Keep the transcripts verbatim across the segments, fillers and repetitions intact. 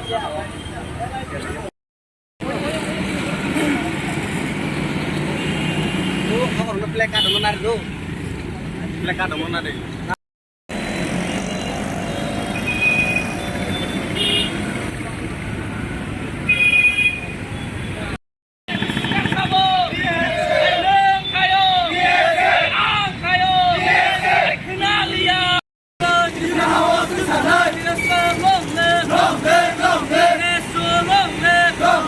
Play card dong na do. Play card dong na de. Long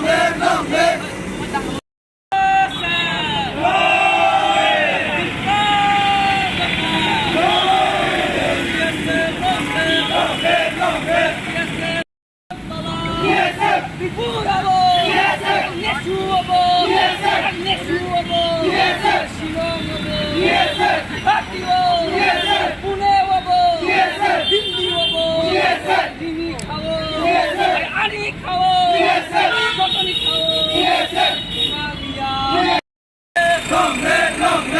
live, long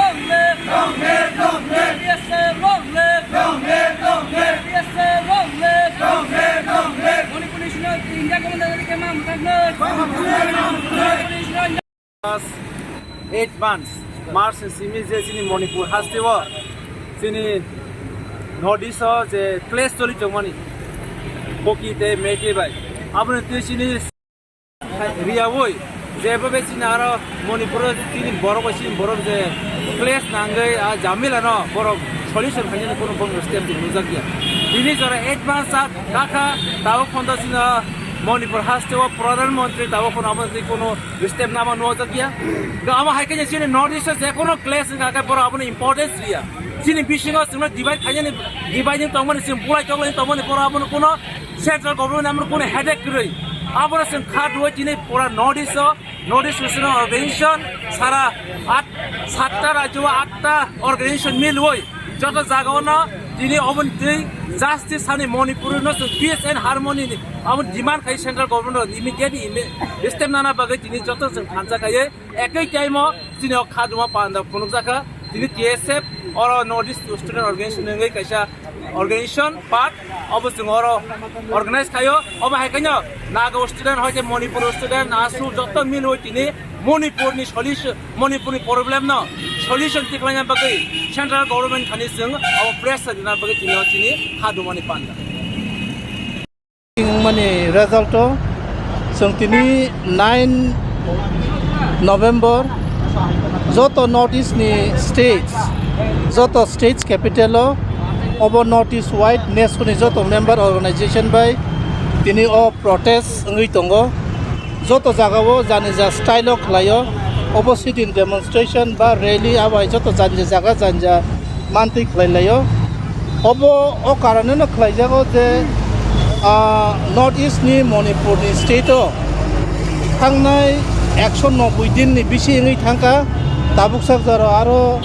live. Long live, long live. Long live, long live. Long live, long live. Long live, long live. Manipur National India Government dari kema mutakne. Manipur National eight months, March ni simi je chini Manipur haste o, chini North East o je clash choli tongmani, Kuki tei Meitei bai. Aboni twi chini Riyaui, jebo be chini aro Manipur o chini borok bai chini borok je clash nangwi a jamila no borok solution khainani kuno borok step twi nujak ya. Bini jora eight months a kakha, tabuk phono chini Manipur haste o Pradhan Mantri tabuk phono abo twi kuno step nama nujak ya. Ga amo hai khe chini North East o je kuno clash wngkha khe borok abono importance riya. Chini bisingo chwngno divide khainani, divide ni tongmani chwng bulai toklai tongmani borok abono kuno Central government amro kunu headache kwrwi. Abono chwng kha duo tini pura North East o, North East Student Organization sara at, satta rajyo o atta organization milwi joto jaga o no tini oboni twi justice hani Manipur no chwng peace and harmony ni abo demand khai central government no immediately imi-, step nana bagwi tini joto chwng thansa khai. Ekoi time o chini o khajuma panda phunukjakha, chini T S F oro North East Student Organization wngwi kaisa organization part, obo chwng oro organize khaio. Obo hai khaino Naga student, hoite Manipur student, ASU joto milwi tini Manipur ni solution, Manipur ni problem no solution tikhlaina bagwi central government thani chwng obo pressure rina bagwi tini o chini khajumani panda. Wngmani result o chwng tini nine November joto North East ni states, joto states capital o obo North East wide neso ni joto member organization bai tini o protest wngwi tongo. Joto jaga o jani ja style o khlai o, obo sit-in demonstration ba rally abai joto jani ja jaga jani ja mantwi khlai lai o. Obo o karone no khlai jago je, ah, North East ni Manipur ni state o thangnai ekso noboi din ni bisi wngwi thangkha. Tabuk sak jora aro,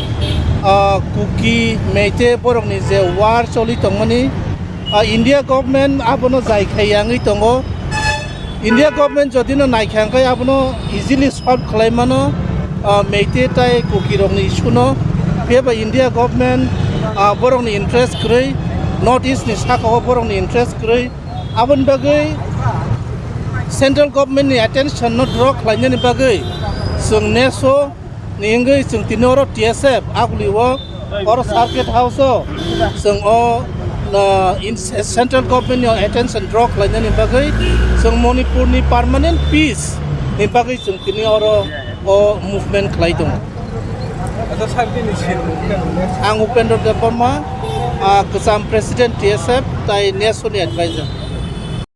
ah, Kuki, Meitei borok ni je war choli tongmani, ah, India government abono jai khai ya wngwi tongo. India government jodi no naikha hwnkhe abono easily solve khlai mano, ah, Meitei tai Kuki rokni issue no. Phiya ba India government, ah, borokni interest kwrwi, North East ni saka o borokni interest kwrwi. Aboni bagwi central government ni attention no draw khlainani bagwi chwng neso ni wngwi chwng tini oro T S F aguli o oro circuit house o chwng o, ah, in, central government ni attention draw khlainani bagwi chwng Manipur ni permanent peace ni bagwi chwng tini oro o movement khlai tongo. Ang Upendra Debbarma, ah, kwcham president T S F tai neso ni advisor.